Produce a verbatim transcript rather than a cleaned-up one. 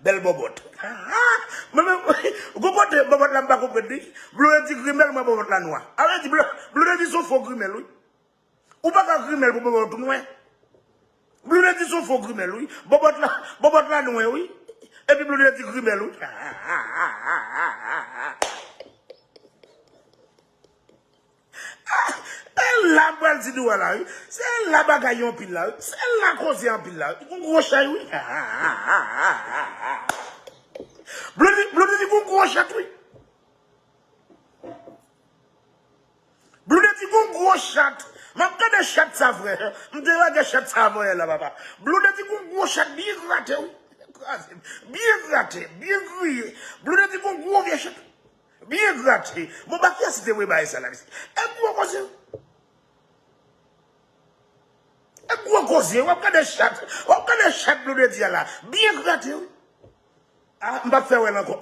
Bèl bòbòt. Mwen menm, gon kote bòbòt la m pa konprann li. Blondedy grimèl, mwen bòbòt la nwa. A vle di Blo-, Blondedy se yon fo grimèl, wi. Ou pa ka grimèl pou bòbòt ou nwè. Blondedy se yon fo grimèl, wi. Bòbòt la, bòbòt la nwè, wi. Epi Blondedy grimèl, wi. E la m pral di nou a la, wi. Se la bagay yo anpil la, wi. Se la koze anpil la, wi. Gon gwo chay, wi. Blondedy, Blondedy gon gwo chat, wi. Blondedy gon gwo chat. M ap gade chat sa frè. M te lage chat sa avan yè la, papa. Blondedy gon gwo chat byen grate, wi. Kraze m. Byen grate, byen griye. Blondedy gon gwo vye chat. Byen grate. Bon, ba kiyès ki te voye bagay sa la, mesye? E gwo koze. E gwo koze. W ap gade chat. W ap gade chat Blondedy a la. Byen grate, wi. Ah, m p ap fè wè l ankò.